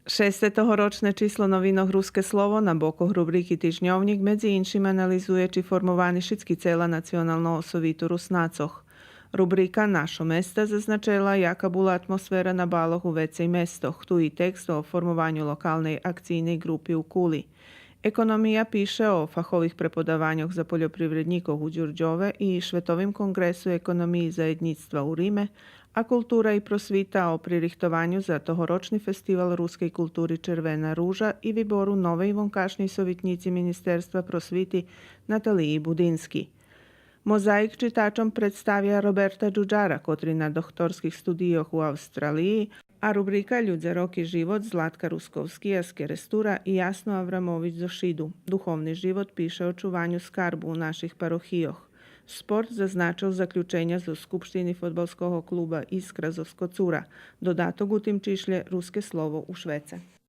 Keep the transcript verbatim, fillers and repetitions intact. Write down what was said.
Шесте тогорочне число новинох Руске слово на бокох рубрики Тижньовнїк медзи иншим анализує чи формовани шицки цела Националного совиту Руснацох. Рубрика Нашо места зазначела яка була атмосфера на балох у вецей местох, ту и текст о формованю локалней акцийней ґрупи у Кули. Економия пише о фахових преподаваньох за польопривреднїкох у Дюрдьове и Шветовим конґресу економиї заєднїцтва у Риме, а Култура и просвита о пририхтованю за тогорочни фестивал рускей култури Червена ружа и вибору новей вонкашнєй совитнїци Министерства просвити Наталиї Будински. Мозаїк читачом представя Роберта Джуджара, котри на дохторских студийох у Австралиї, а рубрика Людзе, роки, живот Златка Русковския з Керестура и Ясно Аврамович зо Шиду. Духовни живот пише о чуваню скарбу у наших парохийох. Спорт зазначел заключеня зоз скупштини фодбалского клуба Искра зоз Коцура. Додаток у тим чишлє Руске слово у швеце.